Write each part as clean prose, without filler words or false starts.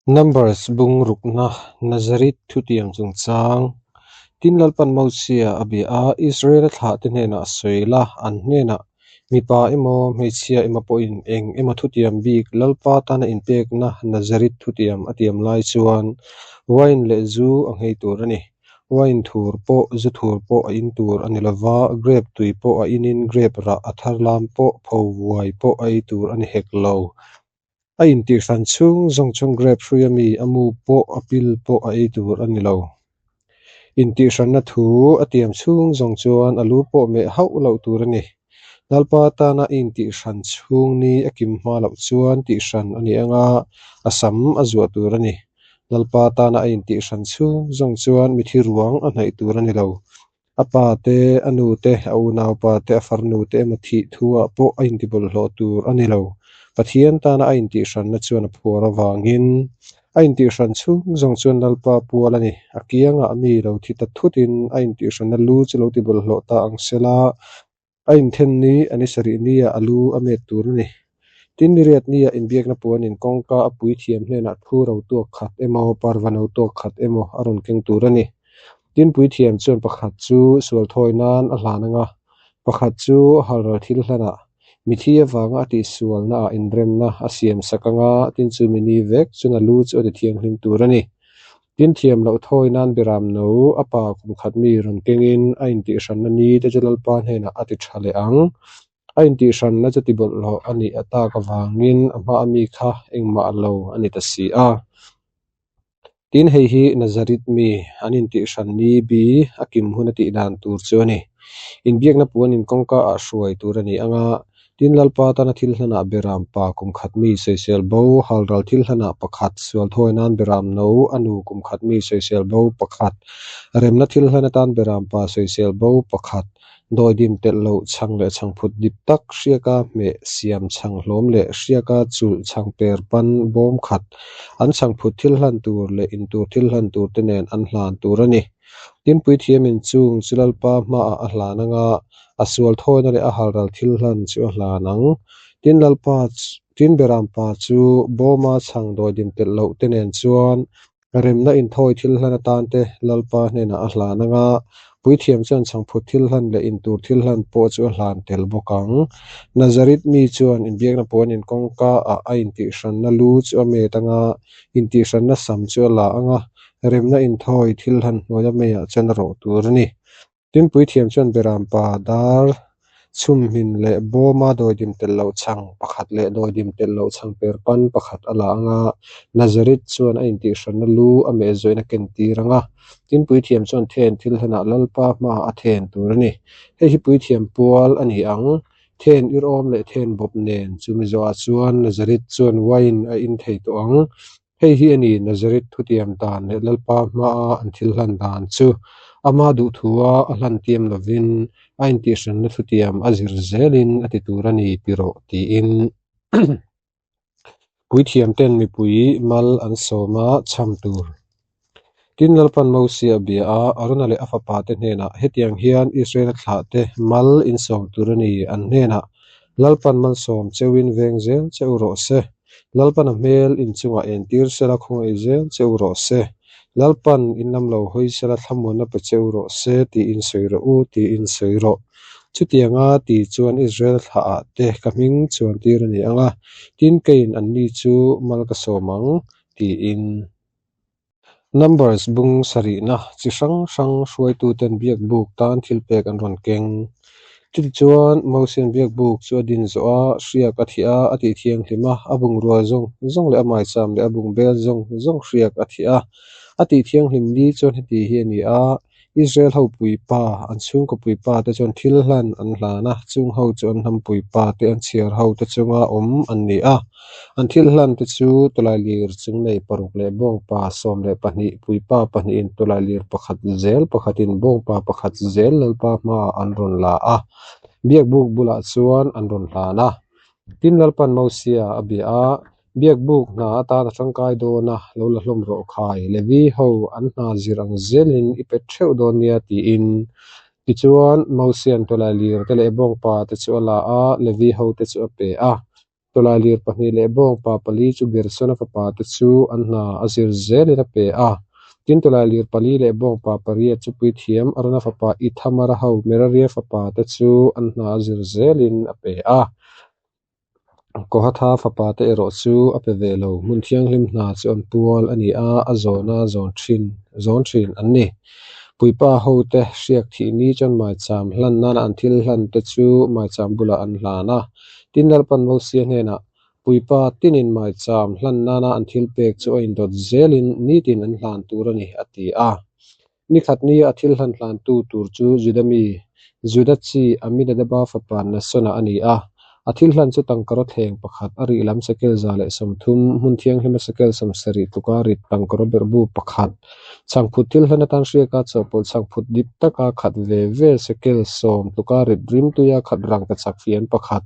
Numbers bung rukna Nazareth thutiam chungchang Tin Lalpan Mosia a bia a, Israela thlahte hnenah sawi la, an hnenah mipa emaw hmeichhia emaw pawhin eng emaw thutiam bik Lalpa tana inpekna Nazareth thutiam a tiam lai chuan wine leh zu a nghei tur a ni. Wine thur pawh zu thur pawh a in tur a ni lova, grape tui pawh a inin grape rah a thar lam pawh pho vuai pawh a ei tur a ni hek lo. A intihhran chhung zawng chuan grape hrui a mi a mu pawh a pil pawh a ei tur a ni lo. Intihhranna thu a tiam chhung zawng chuan a lu pawh meh hauh loh tur a ni. Lalpa tana i intihhran chhung ni a kim hma loh chuan tihhran a ni anga a sam a zuah tur a ni. Lalpa tana a intihhran chhung zawng chuan mithi ruang a hnaih tur a ni lo. A pa te, a nu te, a unaupa te, a farnu te emaw thih thuah pawh a intibawlhhlawh tur a ni lo. Pathian tana a intihhranna chuan a phuar avangin a intihhran chhung zawng chuan Lalpa pual a ni. A kiangah mi lo thi ta thutin a intihhranna lu chu lo tibawlhhlawh ta ang sela, A inthen ni a ni sarih nia a lu a met tur a ni. Tin, ni riat nia inbiakna puanin kawngka a puithiam hnenah thu ro tuak khat emaw, parva no tuak khat emaw a rawn keng tur a ni. Tin, puithiam chuan pakhat chu sual thawi nan a hlan anga, pakhat chu halral thil hlanah mithi avanga a tihsualnaah inremna a siam sak anga, tin chumi ni vek chuan a lu chu a ti thianghlim tur a ni. Tin thiam loh thawi nan Biram no a pa kum khat mi rawn kengin a intihhranna ni te chu Lalpa hnenah a ti tha leh ang. A intihhranna chu ti bawlhhlawh a nih tak avangin a hma ami kha engmah lo a ni ta si a. Tin hei hi Nazareth mi an intihhran ni bi a kim hun a tih dan tur chu a ni. Inbiakna puanin kawngka ah hruai tur a ni anga Tin, Lalpa tana thil hlanah Beram pa kum khat mi sawisel bo, halral thil hlanah pakhat, sual thawi nan Beram no, a nu kum khat mi sawisel bo pakhat, remna thil hlan atan Beram pa sawisel bo pakhat, dawidim telh loh chhang leh chhangphut dip tak, hriaka hmeh siam chhang hlawm leh hriaka chulh chhang per pan bawm khat, an chhangphut thil hlan tur leh intur thil hlan tur te nen an hlan tur a ni. Tin, puithiamin chung chu Lalpa hmaah a hlan anga a sual thawina leh a halral thil hlan chu a hlan ang. Tin, Lalpa tin Berampa chu bawma chhang dawidim telh loh te nen chuan remna inthawi thil hlan atan te Lalpa hnenah a hlan anga, puithiam chuan chhangphut thil hlan leh intur thil hlan pawh chu a hlan tel bawk ang. Nazareth mi chuan inbiakna puanin kawngka ah a intihhranna lu chu a met anga, intihhranna sam chu a la anga, remna inthawi thil hlan hnuaia meiah chuan a rawh tur a ni. Tin, puithiam chuan Berampa dar chhumhmin leh bawma dawidim telh loh chhang pakhat leh dawidim telh loh chhang per pan pakhat a la ang a, Nazareth chuan a intihhranna lu a meh zawhin a ken tir ang a. Tin, puithiam chuan then thil hlanah Lalpa hmaah a then tur a ni. Hei hi puithiam pual a ni ang. Then irawm leh then bawp nen chumi zawhah chuan Nazareth chuan wine a in thei tawh ang. Hei hi a ni Nazareth thutiam dan leh Lalpa hmaa an thil hlan dan chu. Ama duhthua a hlan tiam lovin a intihhranna thutiam a zir zelin a ti tur a ni ti rawh tiin puithiamten mipui mal an sawm a chham tur. Tin, Lalpan Mosia a bia a, Arona leh a fapate hnenah, Hetiang hian Israela thlahte mal insawm tur a ni, an hnenah, Lalpan malsawm cheuin veng zel che u rawh se. Lalpan a hmel inchungah entir sela khawngaih zel che u rawh se. Lalpan in lam lo hawi sela thlamuanna pe che u rawh se tiin sawi rawh u tiin sawi rawh. Chutianga ti chuan Israel thlahah te ka hming chuan tir a ni ang a, tin keiin anni chu mal ka sawm ang tiin. Numbers bung sarihna chi hrang hrang hruaituten biakbuk tan thilpek an rawn keng. Chutichuan, Mosian biakbuk chu a din zawh a, hriak a thih a, a tih thianghlim a, a bungrua zawng zawng leh a maicham leh a bungbel zawng zawng hriak a thih a, a tih thianghlim li chuan heti hi a ni a, Israel ho puipa, an chhungkaw puipa te chuan thil hlan an hlan a, chung ho chu an hnam puipa te an chhiar ho te chunga awm an ni a. An thil hlan te chu tawlailir chung nei paruk leh bawngpa 12, puipa pahnihin tawlailir pakhat zel pakhatin bawngpa pakhat zel Lalpa hmaah an rawn la a, biakbuk bulah chuan an rawn hlan a. Tin Lalpan Mosia a bia a, Biakbuk hna atan a tangkai dawn a, lo la hlawm rawh khai, Levi ho an hna zir ang zelin i pet theuh dawn nia tiin. Tichuan, Mosian tawlailir te leh bawngpa te chu a la a, Levi ho te chu a pe a. Tawlailir pahnih leh bawngpa pali chu Gersona fapate chu an hna a zir zelin a pe a. Tin, tawlailir pali leh bawngpa pariat chu puithiam Arona fapa Ithamara ho Meraria fapate chu an hna a zir zelin a pe a. Kohatha fapate erawh chu a pe ve lo. Hmun thianghlim hna chu an pual a ni a, a zawna zawn thin zawn thin an ni. Puipa hote hriak thih ni chuan maicham hlan nana an thil hlan te chu maicham bulah an hlan a. Tin, Lalpan Mosia hnenah, Puipa tinin maicham hlan nana an thil pek chu a indawt zelin nitin an hlan tur a ni, a ti a. Ni khat nia a thil hlan hlantu tur chu Juda mi, Juda chi Aminadaba fapa Nasona a ni a. A thil hlan chu tangkaraw thleng pakhat, a rih lam sekel 130, hmun thianghlima sekel 70 tluka rit tangkaraw berhbu pakhat, chhangphut thil hlan atan hriaka chawhpawlh chhangphut dip taka khat ve ve sekel 10 tluka rit rimtuia khat rangkachak fian pakhat,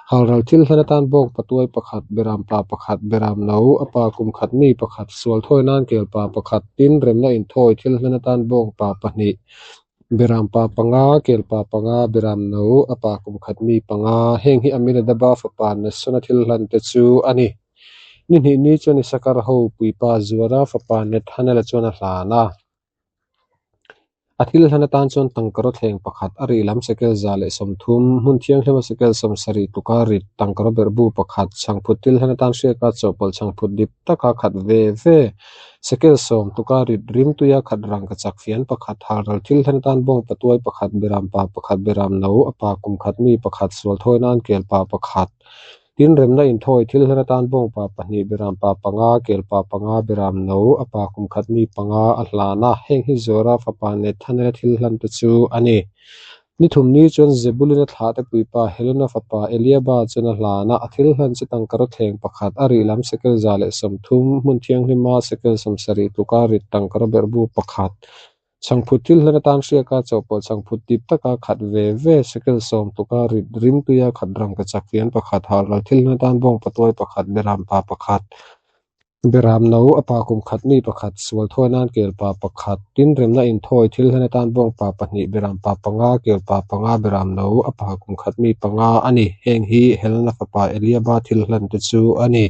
Halral thil hlan atan bawk patuai pakhat, beram pa pakhat, beram no, a pa kum khat mi pakhat, sual thawi nan kel pa pakhat, tin remna inthawi thil hlan atan bawng pa pahnih, beram pa panga, kel pa panga, beram no, a pa kum khat mi panga, heng hi Aminadaba fapa Nasona thil hlan te chu a ni. Ni hnih ni chuan Isakar ho puipa Zuara fapa Nethanela chuan a hlan a. A thil hlan atan chuan tangkaraw thleng pakhat, a rih lam sekel 130, hmun thianghlima sekel 70 tluka rit, tangkaraw berhbu pakhat, chhangphut thil hlan atan hriaka chawhpawlh chhangphut dip taka khat ve ve, sekel 10 tluka rit rimtuia khat rangkachak fian pakhat, halral thil hlan atan bawng patuai pakhat, beram pa pakhat, beram no, a pa kum khat mi pakhat, sual thawi nan kel pa pakhat. Tin, remna inthawi thil hlan atan bawngpa pahnih, beram pa panga, kelpa panga, beram no, a pa kum khat mi panga a hlan a, heng hi Zora fapa Nethanela thil hlan te chu a ni. Ni thum ni chuan Zebuluna thlahte puipa Helona fapa Eliaba chuan a hlan a, a thil hlan chu tangkaraw thleng pakhat, a rih lam sekel 130, hmun thianghlima sekel 70 tluka rit tangkaraw berhbu pakhat, Chhangphut thil hlan atan hriaka chawhpawlh chhangphut dip taka khat ve ve, sekel 10 tluka rit rimtuia khat rangkachak fian pakhat, halral thil hlan atan bawng patuai pakhat, beram pa pakhat, beram no, a pa kum khat mi pakhat, sual thawi nan kel pa pakhat, tin remna inthawi thil hlan atan bawng pa pahnih, beram pa panga, kel pa panga, beram no, a pa kum khat mi panga a ni. Heng hi Helna fapa Eliaba thil hlan te chu a ni.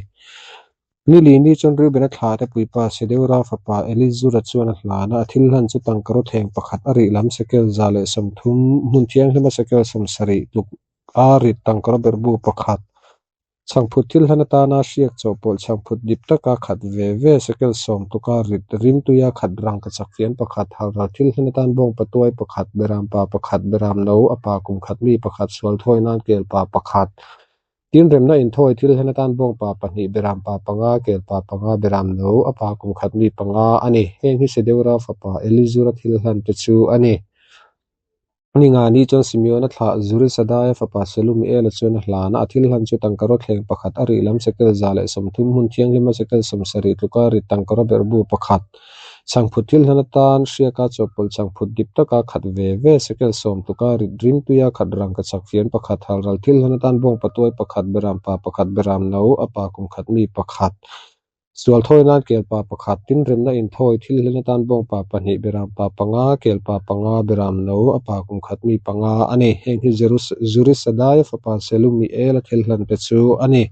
Ni li ni chuan Reubena thla te puipa Sedeura fapa Elizura chuan a hlan a, a thil hlan chu tangkaraw thleng pakhat a rih lam sekel 130, hmun thianghlima sekel 70 tluk a rit tangkaraw berhbu pakhat, chhangphut thil hlan atana hriak chawhpawlh chhangphut dip taka khat ve ve sekel 10 tluka rit rimtuia khat rangkachak fian pakhat, halral thil hlan atan bawng patuai pakhat, beram pa pakhat, beram no, a pa kum khat mi pakhat, sual thawi nan kel pa pakhat. Tin, remna inthawi thil hlan atan bawngpa pahnih, beram pa panga, kel pa panga, beram no, a pa kum khat mi panga a ni. Heng hi Sedeura fapa Elizura thil hlan te chu a ni. Ni nga ni chuan Simeona thlah Zurisadaia fapa Selumiela chuan a hlan a, a thil hlan chu tangkaraw thleng pakhat, a rih lam sekel 130, hmun thianghlima sekel 70 tluka rit tangkaraw berhbu pakhat, Chhangphut thil hlan atan hriaka chawhpawlh chhangphut dip taka khat ve ve, sekel 10 tluka rit rimtuia khat rangkachak fian pakhat, halral thil hlan atan bawng patuai pakhat, beram pa pakhat, beram no, a pa kum khat mi pakhat, sual thawi nan kel pa pakhat, tin remna inthawi thil hlan atan bawng pa pahnih, beram pa panga, kel pa panga, beram no, a pa kum khat mi panga a ni. Heng hi Zurisadai fapa Selumiela thil hlan te chu a ni.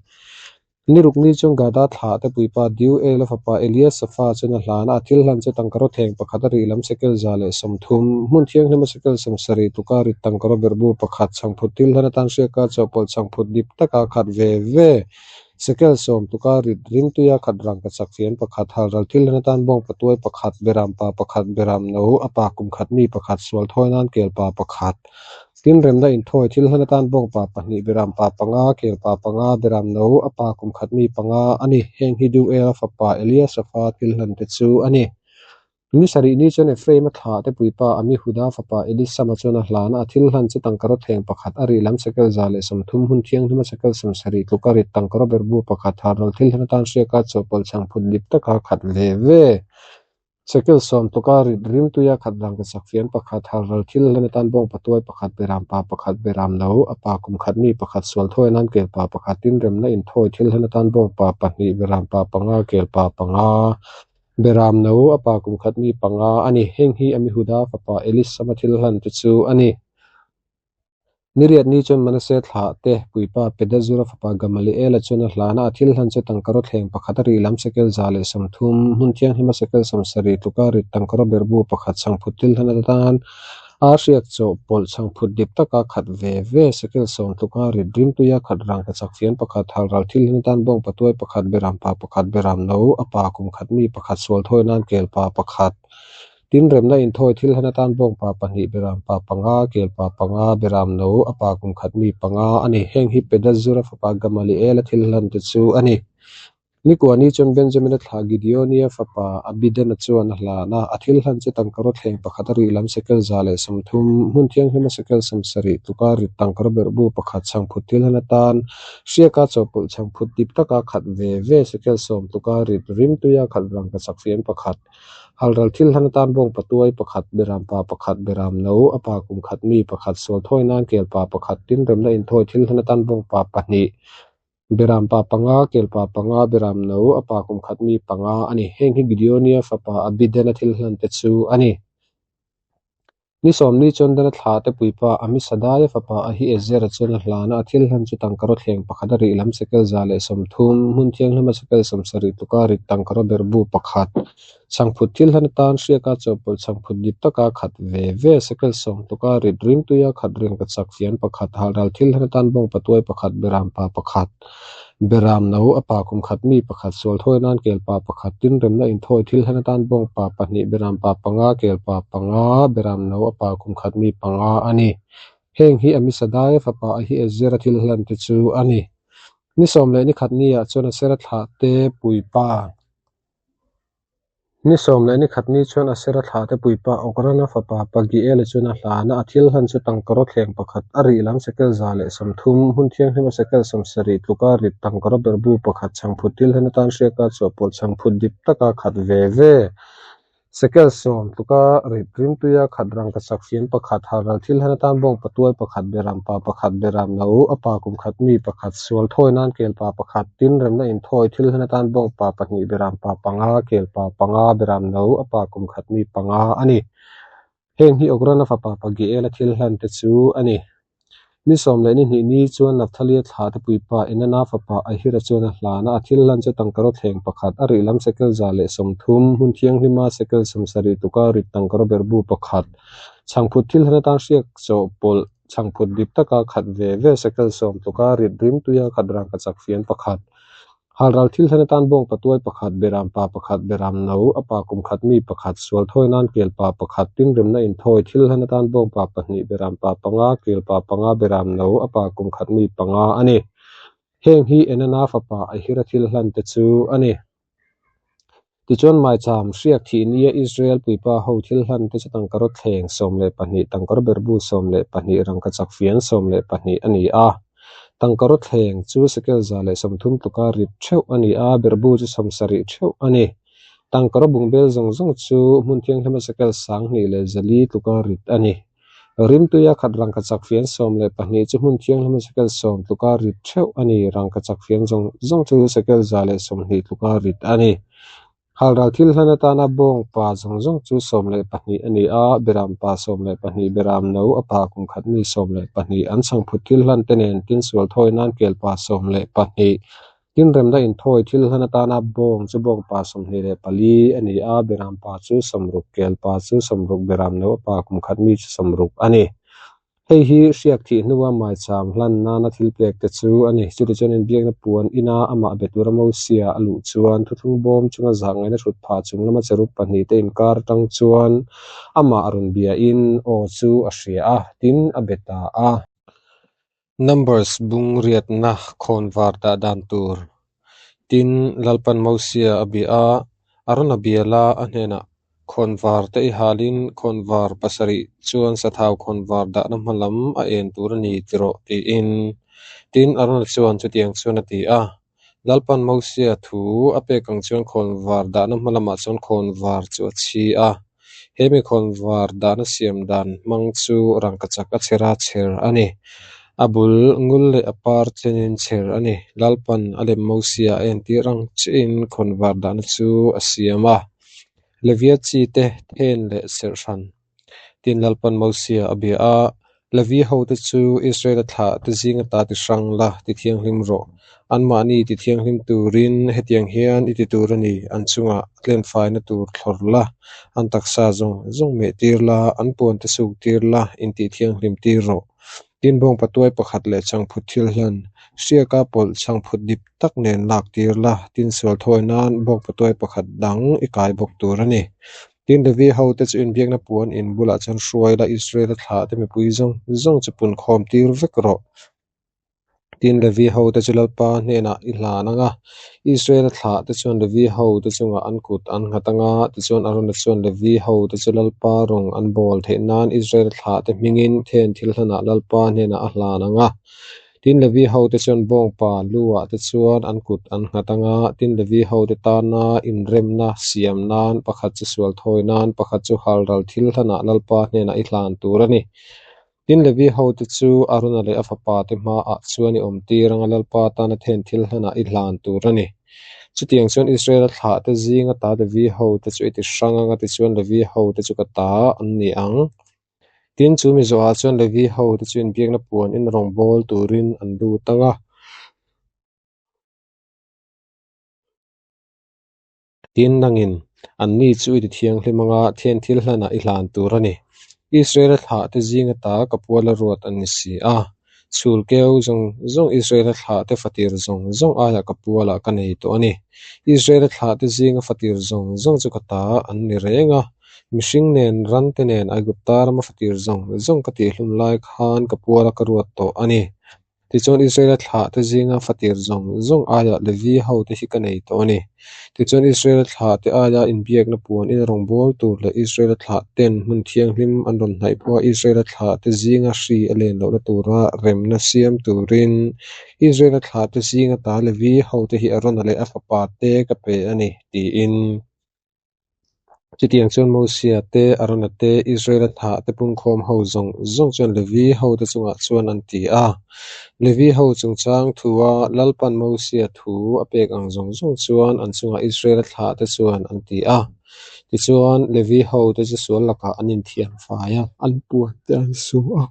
Ni ruk ni chuan Gada thlah te puipa Deuela fapa Eliasafa chuan a hlan a, a thil hlan chu tangkaraw thleng pakhat a rih lam sekel 130, hmun thianghlima sekel 70 tluka rit tangkaraw berhbu pakhat, chhangphut thil hlan atan hriaka chawhpawlh chhangphut dip taka khat ve ve, sekel 10 tluka rit rimtuia khat rangkachak fian pakhat, halral thil hlan atan bawng patuai pakhat, beram pa pakhat, beram no, a pa kum khat mi pakhat, sual thawi nan kel pa pakhat. Tin, remna inthawi thil hlan atan bawngpa pahnih, beram pa panga, kel pa panga, beram no, a pa kum khat mi panga a ni. Heng hi Deuela fapa Eliasafa thil hlan te chu a ni. Ni sarih ni chuan Ephraim-a thlah te puipa Amihuda fapa Elisama chuan a hlan a, a thil hlan chu tangkaraw thleng pakhat, a rih lam sekel 130, hmun thianghlima sekel 70 tluk a rit tangkaraw berhbu pakhat, halral thil hlan atan hriaka chawhpawlh chhangphut dip taka khat ve ve. Sekel 10 tluka rit rimtuia khat rangkachak fian pakhat, halral thil hlan atan bawng patuai pakhat, beram pa pakhat, beram no, a pa kum khat mi pakhat, sual thawi nan kel pa pakhat, tin remna inthawi thil hlan atan bawng pa pahnih, beram pa panga, kel pa panga, beram no, a pa kum khat mi panga a ni. Heng hi Amihuda fapa Elisama thil hlan te chu a ni. Ni riat ni chuan Manase thlah te puipa Pedazura fapa Gamaliela chuan a hlan a, a thil hlan chu tangkaraw thleng pakhat a rih lam sekel 130, hmun thianghlima sekel 70 tluka rit tangkaraw berhbu pakhat chhangphut thil hlan atan a hriak chawhpawlh chhangphut dip taka khat ve ve sekel 10 tluka rit rimtuia khat rangkachak fian pakhat halral thil hlan atan bawng patuai pakhat beram pa pakhat beram no a pa kum khat mi pakhat sual thawi nan kel pa pakhat Tin, remna inthawi thil hlan atan bawngpa pahnih, beram pa panga, kelpa panga, beram no, a pa kum khat mi panga a ni. Heng hi Pedazura fapa Gamaliela thil hlan te chu a ni. Nikuani chuan Benjamina thlah Gideonia fapa Abidana chuan a hlan a, a thil hlan chu tangkaraw thleng pakhat a rih lam sekel 130, hmun thianghlima sekel 70 tluka rit tangkaraw berhbu pakhat chhangphut thil hlan atan hriaka chawhpawlh chhangphut dip taka khat ve ve sekel 10 tluka rit rimtuia khat rangkachak fian pakhat Halral thil hlan atan bawng patuai pakhat, beram pa pakhat, beram no, a pa kum khat mi pakhat, sual thawi nan kel pa pakhat, tin remna inthawi thil hlan atan bawng pa pahnih, beram pa panga, kel pa panga, beram no, a pa kum khat mi panga a ni. Heng hi Gideonia fapa Abidana thil hlan te chu a ni. Ni sawmni chuan Dana thla te puipa Amisadai fapa Ahiezera chuan a hlan a, a thil hlan chu tangkaraw thleng pakhat a rih lam sekel 130, hmun thianghlima sekel 70 tluka rit tangkaraw berhbu pakhat, chhangphut thil hlan atan hriaka chawhpawlh chhangphut dip taka khat ve ve sekel 10 tluka rit rimtuia khat rengkachak fian pakhat, halral thil hlan atan bawng patuai pakhat, beram pa pakhat. Beram no a pa kum khat mi pakhat sual thawi nan kel pa pakhat tin remna inthawi thil hlan atan bawng pa pahnih beram pa panga kel pa panga beram no a pa kum khat mi panga a ni. Heng hi Amisadai fapa Ahiezera thil hlan te chu a ni. Ni sawm leh ni khat niah chuan Asera thlah te puipa. Ni sawm leh ni khat ni chuan Asera thlahte puipa Okrana fapa Pagiela chuan a hlan a, a thil hlan chu tangkaraw thleng pakhat, a rih lam sekel 130, hmun thianghlima sekel 70 tluka rit tangkaraw berhbu pakhat chhangphut thil hlan atan hriaka chawhpawlh chhangphut dip taka khat ve ve. Sekel 10 tluka rit rimtuia khat rangkachak fian pakhat, halral thil hlan atan bawng patuai pakhat, beram pa pakhat, beram no, a pa kum khat mi pakhat, sual thawi nan kel pa pakhat, tin remna inthawi thil hlan atan bawng pa pahnih, beram pa panga, kel pa panga, beram no, a pa kum khat mi panga a ni. Heng hi Okrana fapa Pagiela thil hlan te chu a ni. Ni sawm leh ni hnih ni chuan Nafthalia thlah te puipa Enana fapa Ahira chuan a hlan a, a thil hlan chu tangkaraw thleng pakhat, a rih lam sekel 130, hmun thianghlima sekel 70 tuka rit tangkaraw berhbu pakhat, chhangphut thil hlan atan hriak chawhpawlh chhangphut dip taka khat ve ve sekel 10 tluka rit rimtuia khat rangkachak fian pakhat. Halral thil hlan atan bawng patuai pakhat, beram pa pakhat, beram no, a pa kum khat mi pakhat, sual thawi nan kel pa pakhat, tin remna inthawi thil hlan atan bawng pa pahnih, beram pa panga, kel pa panga, beram no, a pa kum khat mi panga a ni. Heng hi Enana fapa Ahira thil hlan te chu a ni. Tichuan maicham hriak thih nia Israel puipa ho thil hlan te chu tangkaraw thleng 12, tangkaraw berhbu 12, rangkachak fian 12 a ni a. Tangkaraw thleng chu sekel 130 tluka rit theuh a ni a, berhbu chu 70 theuh a ni. Tangkaraw bungbel zawng zawng chu hmun thianghlima sekel 2400 tluka rit a ni. Rimtuia khat rangkachak fian 12 chu hmun thianghlima sekel 10 tluka rit theuh a ni. Rangkachak fian zawng zawng chu sekel 120 tluka rit a ni. Halral thil hlan atana bawng pa zawng zawng chu 12 a ni a, beram pa 12, beram no a pa kum khat mi 12, an chhangphut thil hlan te nen tin sual thawi nan kel pa 12. Tin remna inthawi thil hlan atana bawng chu bawng pa 24 a ni a, beram pa chu 60, kel pa chu 60, beram no a pa kum khat mi chu 60 a ni. Hei hi hriak thih hnua maicham hlan nana thil pek te chu a ni. Chutichuan inbiakna puan ina amah be tura Mosia a luh chuan thuthlung bawm chunga zah ngaihna hrut phah chung lama cherub pahnih te inkar atang chuan amah a rawn biain aw chu a hria a, tin a be ta a. Numbers bung riatna khawnvar dah dan tur. Tin, Lalpan Mosia a bia a, Arona biala a hnenah, Khawnvar te i halin khawnvar pasarih chuan sathau khawnvar dahna hma lam a en tur a ni ti rawh, tiin. Tin, Arona chuan chutiang chuan a ti a. Lalpan Mosia thu a pek ang chuan khawnvar dahna hma lamah chuan khawnvar chu a chhi a. He mi khawnvar dahna siam dan hmang chu rangkachak a chher a chher a ni. A bul ngul leh a par tlenin chher a ni. Lalpan a lem Mosia a entir ang chiahin khawnvar dahna chu a siam a. Levia chi te then leh serh hran. Tin Lalpan Mosia a bia a. Levi hote chu Israela thlahte zing ata ti hrang la, ti thianghlim rawh. Anmahni ti thianghlim turin hetiang hian i ti tur a ni, an chungah tlenfaina tur thlawr la, an taksa zawng zawng meh tir la, an puante suk tir la, intih thianghlim tir rawh. Tin, bawngpa tuai pakhat leh chhangphut thil hlan, hriaka pawlh chhangphut dip tak nen lak tir la, tin sual thawi nan bawngpa tuai pakhat dang i kai bawk tur a ni. Tin, Levi hote chu inbiakna puan in bulah chuan hruai la, Israela thlahte mipui zawng zawng chu punkhawm tir vek rawh. Tin, Levi hote chu Lalpa hnenah i hlan ang a, Israela thlahte chuan Levi hote chungah an kut an nghat ang a, tichuan Arona chuan Levi hote chu Lalpa rawng an bawl theih nan Israela thlahte hmingin then thil hlanah Lalpa hnenah a hlan ang a. Tin, Levi hote chuan bawngpa lu-ah te chuan an kut an nghat ang a, tin, Levi hote tana inremna siam nan, pakhat chu sual thawi nan, pakhat chu halral thil hlanah Lalpa hnenah i hlan tur a ni. Tin, Levi hote chu Arona leh a fapate hmaah chuan i awmtir ang a, Lalpa tana then thil hlanah i hlan tur a ni. Chutiang chuan Israela thlahte zinga ta Levi hote chu i ti hrang ang a, tichuan Levi hote chu ka ta an ni ang. Tin, chu mi zawhah chuan Levi hote chu inbiakna puanin rawngbâwl tûrin an lût ang a. Tin, nangin anni chu i ti thianghlim ang a, thian thil hlanah i hlan tûr a ni. Israela thlahte zîng ata ka puala ruat an ni si a. Chhûl keu zawng zawng Israela thlahte fatir zawng zawng aiah ka pualah ka nei tawh a ni. Israela thlahte zînga fatir zawng zawng chu ka ta an ni reng a. Mihring nen, rante nen Aigupta rama fatir zawng zawng ka tihhlum lai khan ka puala ka ruat tawh a ni. Tichuan Israela thlahte zinga fatir zawng zawng aiah Levi hote hi ka nei tawh a ni. Tichuan Israela thlahte aia inbiakna puan in rawngbâwl tur leh Israela thlahten hmun thianghlim an rawn hnaih pawha Israela thlahte zinga hri a len lohna tura remna siam turin Israela thlahte zinga ta Levi hote hi Arona leh a fapate ka pe a ni, tiin. Chutiang chuan Mosia te, Arona te, Israela thlah te pungkhawm ho zawng zawng chuan Levi hote chungah chuan an ti a. Levi ho chungchang thua Lalpan Mosia thu a pek ang zawng zawng chuan an chungah Israela thlah te chuan an ti a. Tichuan, Levi hote chu sual lakah an inthian fai a, an puan te an su a.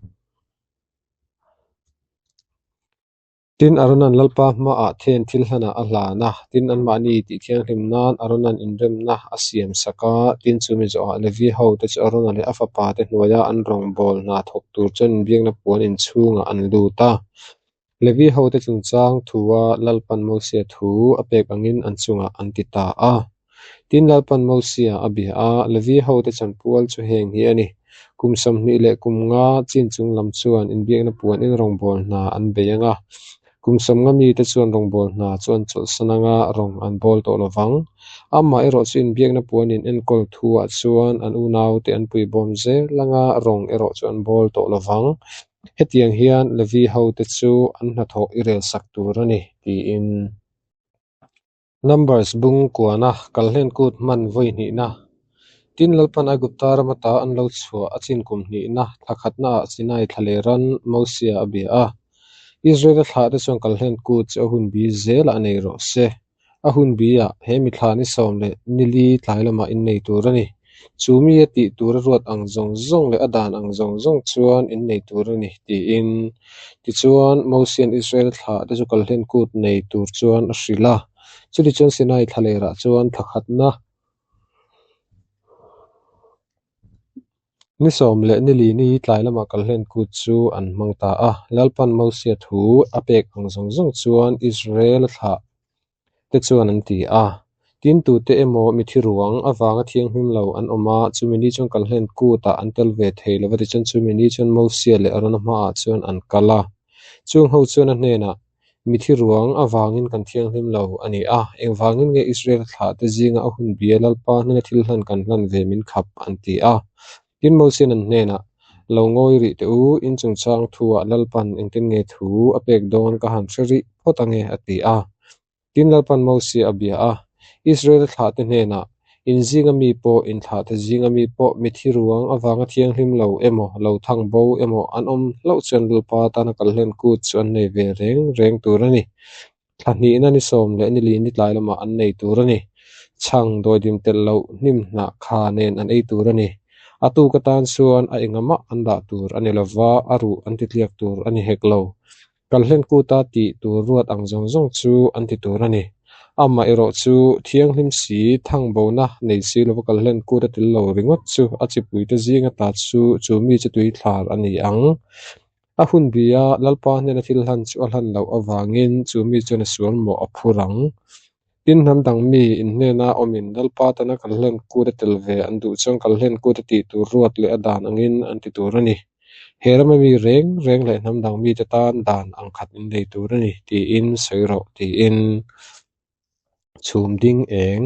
Tin, Arona'n Lalpa hmaah then thil hlanah a hlan a, tin, anmahni tih thianghlim nan Arona'n inremna a siam sak a. Tin, chu mi zawhah Levi hote chu Arona leh a fapate hnuaia an rawngbâwl hna thawk tûr chuan inbiakna puan inchhûngah an lût a. Levi hote chungchâng thua Lalpa'n Mosia thu a pêk angin an chungah an ti ta a. Tin, Lalpa'n Mosia a bia a, Levi hote chanpual chu heng hi a ni. Kum 20 leh kum nga chin chung lam chuan inbiakna puan in rawngbâwl hna an bei ang a. Kum 50 mite chuan rawngbâwl hna chu an chawlhsan ang a, rawng an bâwl tawh lo vang. Amah erawh chu inbiakna puan in enkawl thuah chuan an unaute an puibawm zel ang a, rawng erawh chu an bâwl tawh lo vang. Hetiang hian Levi hote chu an hnathawh i relsak tur a ni, tiin. Numbers bung kuana kalhlen kut hman vawi hnihna. Tin, Lalpan Aigupta ram ata an lo chhuah a chin kum hnihna thla khatnaah Sinai thla leh ran Mosia a bia a. Israela thlahte chuan kalhlen kut chu a hun bi zelah a nei rawh se. A hun biah he mi thla ni 14 tlai lamah innei tur a ni. Chu mi a tih tur a ruat ang zawng zawng leh a dan ang zawng zawng chuan innei tur a ni, tiin. Tichuan, Mosia'n Israel thlahte chu kalhlen kut nei tur chuan a hrilh a. Chutichuan Sinai thlalerah chuan thla khatna ni 14 ni tlai lamah kalhlen kut chu an hmang ta a. Lalpa'n Mosia thu a pek ang zawng zawng chuan Israel thlah te chuan an ti a. Tin, tute emaw mithi ruang avanga thianghlim lo an awm a, chumi ni chuan kalhlen kutah an tel ve thei lo va, tichuan chumi ni chuan Mosia leh Arona hmaah chuan an kal a. Chung ho chuan a hnenah, Mithi ruang avangin kan thianghlim lo a ni a, engvangin nge Israel thlahte zinga a hun bia Lalpa hnena thil hlan kan hlan ve min khap? an ti a. Tin, Mosia'n an hnenah, Lo ngawi rih teh u, in chungchang thuah Lalpa'n engtin nge thu a pek dawn ka han hre rih phawt ange, a ti a. Tin, Lalpa'n Mosia a bia a, Israela thlahte hnenah, In zinga mi pawh, in thlahte zinga mi pawh, mithi ruang avanga thianghlim lo emaw, lo thang bo emaw an awm hlauh chuan Lalpa tana kalhlen kut chu an nei ve reng reng tur a ni. Thla hnihna ni 14 ni tlai lamah an nei tur a ni. Chhang dawidim telh loh hnim hnah kha nen an ei tur a ni. A tuk atan chuan a engah mah an dah tur a ni lo va, a ruh an ti tliak tur a ni hek lo. Kalhlen kuta tih tur ruat ang zawng zawng chu an ti tur a ni. Amaherawh chu thianghlim si, thangbona nei si lova kalhlen kut a tel lo ringawt chu a chipuite zinga ta chu chu mi chu tuithlar a ni ang. A hun bia Lalpa hnena thil hlan chu a hlan loh avangin chu mi chuan a sual mawh a phur ang. Tin, hnam dang mi in hnena awmin Lalpa tana kalhlen kut a tel ve an duh chuan kalhlen kut a tih tur ruat leh a dan angin an ti tur a ni. He rama mi reng reng leh hnam dang mite tan dan ang khat in nei tur a ni, tiin sawi rawh, tiin chhum ding eng.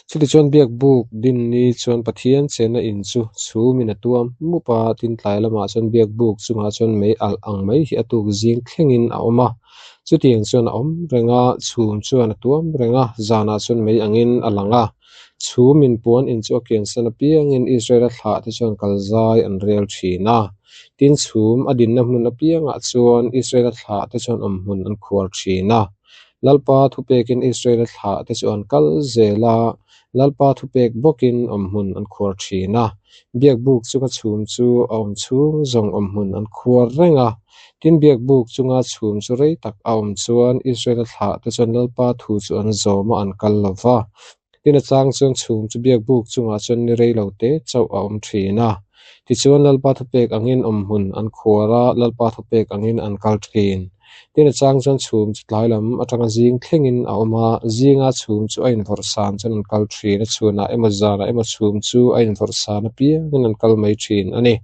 Chutichuan biakbuk din ni chuan Pathian chenna in chu chhumin a tuam mup a, tin tlai lamah chuan biakbuk chungah chuan mei alh ang mai hi a tuk zing thlengin a awm a. Chutiang chuan a awm reng a, chhum chuan a tuam reng a, zanah chuan mei angin a lang a. Chhumin puan in chu a kiansan apiangin Israela thlahte chuan kalzai an rel thin a. Tin, chhum a dinna hmun apiangah chuan Israela thlahte chuan awmhmun an khuar thin a. Lalpa thupekin Israela thlahte chu an kal zel a, Lalpa thupek bawkin awmhmun an khuar thin a. Biakbuk chunga chhum chu a awm chhung zawng awmhmun an khuar reng a. Tin, biakbuk chunga chhum chu rei tak a awm chuan Israela thlahte chuan Lalpa thu chu an zawm a, an kal lo va. Tin, a chang chuan chhum chu biakbuk chungah chuan ni rei lo te chauh a awm thin a. Tichuan, Lalpa thupek angin awmhmun an khuar a, Lalpa thupek angin an kal thin. Tin, a chang chuan chhum chu tlai lam atanga zing thlengin a awm a, zinga chhum chu a invawrh san chuan an kal thin a, chhunah emaw zanah emaw chhum chu a invawrh san apiangin an kal mai thin a ni.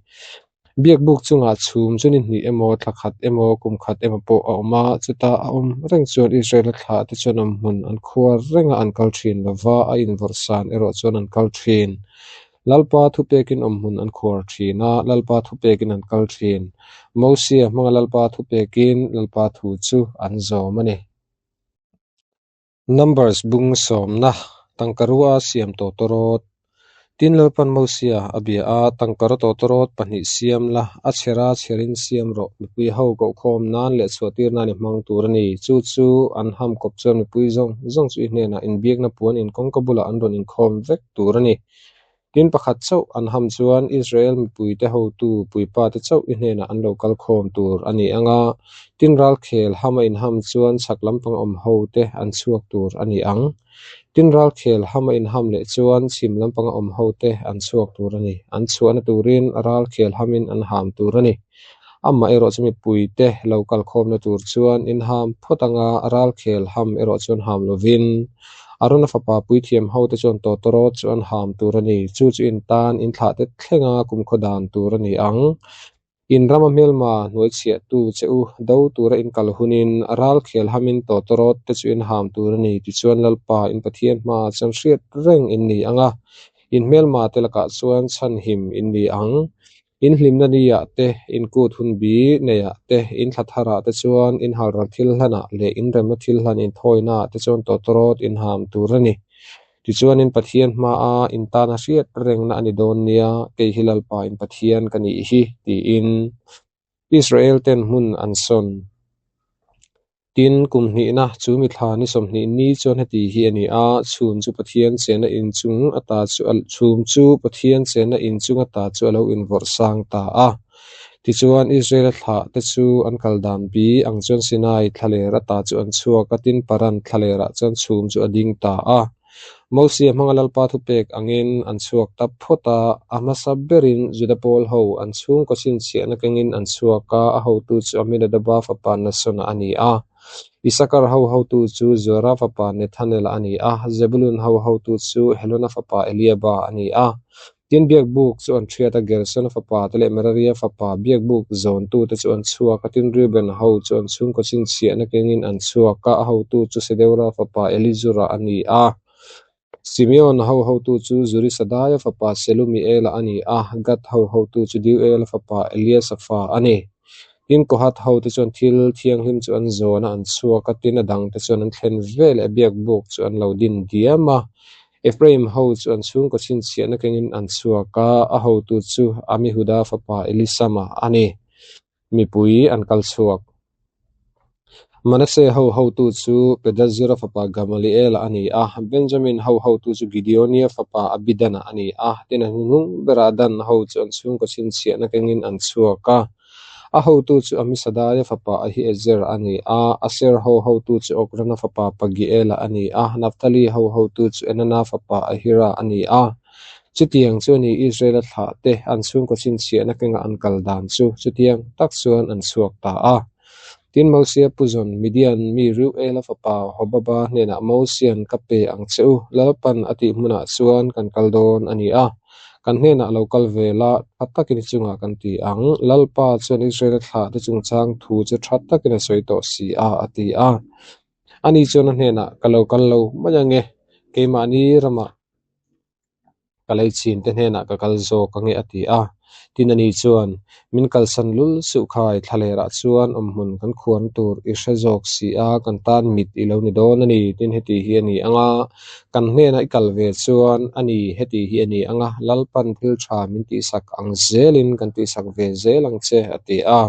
Biakbuk chungah chhum chu ni hnih emaw, thla khat emaw, kum khat emaw pawh a awm a, chutah a awm reng chuan Israela thlah te chuan awm hmun an khuar reng a, an kal thin lo va, a invawrh san erawh chuan an kal thin. Lalpa thupekin awm hmun an khuar thin a, Lalpa thupekin an kal thin. Mosia hmanga Lalpa thupekin Lalpa thu chu an zawm a ni. Numbers bung sawmna, Tangkarua siam tawtawrawt. Tin Lalpan Mosia a bia a, Tangkaraw tawtawrawt pahnih siam la, a chhera chherin siam rawh, mipui ho kohkhawm nan leh chhuahtir nan i hmang tur a ni. Chu chu an ham kawp chuan mipui zawng zawng chu i hnenah inbiakna puan in kawngka bulah an rawn inkhawm vek tur a ni. Tin pakhat chauh an ham chuan Israel mipuite hotu puipate chauh i hnenah an lo kal khawm tur a ni ang a, tin ralkhel ham a inham chuan chhak lampang awm hote an chhuak tur a ni ang. Tin ralkhel ham a inham leh chuan chhim lampanga awm hote an chhuak tur a ni. An chhuahna turin ralkhel hamin an ham tur a ni. Amaherawh chu mipuite lo kal khawmna tur chuan inham phawt anga ralkhel ham erawh chuan ham lovin Arona fapa puithiam hote chuan tawtawrawt chu an ham tur a ni. Chu chu in tan in thlah te thlenga kumkhaw dan tur a ni ang. In rama hmelma hnuai chhiahtu che u do tura in kal hunin ralkhel hamin tawtawrawt te chu in ham tur a ni. Tichuan Lalpa in Pathian hmaah chuan hriat reng in ni ang a, in hmelma te lakah chuan chhanhim in ni ang. In hlimna niah te, in kut hun bi neiah te, in thla tharah te chuan in halral thil hlanah leh in remna thil hlan inthawinaah te chuan tawtawrawt in ham tur a ni. Tichuan in Pathian hmaa in tana hriat rengna a ni dawn nia, kei hi Lalpa in Pathian ka nih hi, tiin Israel ten hmun an sawn. Tin, kum hnihna chu mithla ni 20 ni chuan heti hi a ni a, chhum chu Pathian chenna inchung ata chu a chhum chu Pathian chenna inchung ata chu a lo invawrh sang ta a. Tichuan, Israela thlah te chu an kal dan bi ang chuan Sinai thlaler ata chu an chhuak a, tin Paran thlalerah chuan chhum chu a ding ta a. Mosia hmanga Lalpa thupek angin an chhuak ta phawt a, a hmasa berin Juda pawl ho an chhungkaw chhinchhiahna kengin an chhuak a, a hotu chu Aminadaba fapa Nasona a ni a. Isakar ho hotu chu Zuara fapa Nethanela a ni a, Zebulun ho hotu chu Helona fapa Eliaba a ni a. Tin, biakbuk chu an hriat a, Gersona fapa te leh Meraria fapa biakbuk zawntute chu an chhuak a, tin Reuben ho chu an chhungkaw chhinchhiahna kengin an chhuak a, a hotu chu Sedeura fapa Elizura a ni a. Simeon ho hotu chu Zurisadaia fapa Selumiela a ni a, Gad ho hotu chu Deuela fapa Eliasafa a ni. Tin, Kohath hote chuan thil thianghlim chu an zawn a, an chhuak a, tin a dangte chuan an thlen veleh biakbuk chu an lo din diam a. Ephraim ho chu an chhungkaw chhinchhiahna kengin an chhuak a, a hotu chu Amihuda fapa Elisama a ni. Mipui an kal chhuak. Manase ho hotu chu Pedazura fapa Gamaliela a ni a, Benjamin ho hotu chu Gideonia fapa Abidana a ni a. Tin, a hnuhnung berah Dan ho chu an chhungkaw chhinchhiahna kengin an chhuak a. A hotu chu Amisadaia fapa Ahiezer a ni a, Aser ho hotu chu Okrana fapa Pagiela a ni a, Naphtali ho hotu chu Enana fapa Ahira a ni a. Chutiang chu a ni Israela thlahte an chhungkaw chhinchhiahna kenga an kal dan chu chutiang tak chuan an chhuak ta a. Tin, Mosia pu zawn Midian mi Reuela fapa Hobaba hnenah Mosia'n ka pe ang che u, Lalpan a tih hmunah chuan kan kal dawn a ni a, kan hnenah lo kal ve la, tha takin i chungah kan ti ang. Lalpa chuan Israela thlahte chungchang thu chu tha takin a sawi tawh si a, a ti a. Ani chuan a hnenah, Ka lo kal lo mai ange, keimahni ramah Ka lei chin te hnenah ka kal zawk ange a ti a. Tin ani chuan, Min kalsan lul suh khai, thlalerah chuan awmhmun kan khuan tur i hre zawk si a, kan tan mit i lo ni dawn a ni. Tin heti hi a ni ang a, kan hnenah i kal ve chuan a ni, heti hi a ni ang a, Lalpan thil tha min tihsak ang zelin kan tihsak ve zel ang che a ti a.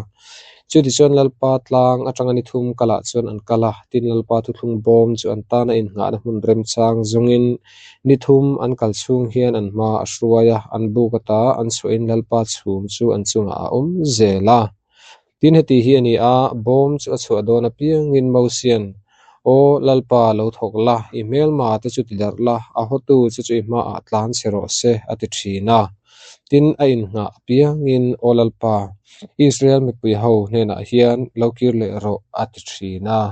Chutichuan Lalpa tlang atanga ni thum kalah chuan an kal a, tin Lalpa thuthlung bawm chu an tana innghahna hmun remchang zawngin ni thum an kal chhung hian an hma a hruai a, an buk ata an chhuahin Lalpa chhum chu an chungah a awm zel a. Tin heti hi a ni a, bawm chu a chhuah dawn apiangin Mosian, Aw Lalpa lo thawk la, i hmelma te chu ti darh la, a hawtu chu chu i hmaah tlan chhe rawh se, a ti thin a. Tin, a innghah apiangin, Aw Lalpa, Israel mipui ho hnenah hian lo kir leh rawh, a ti thin a.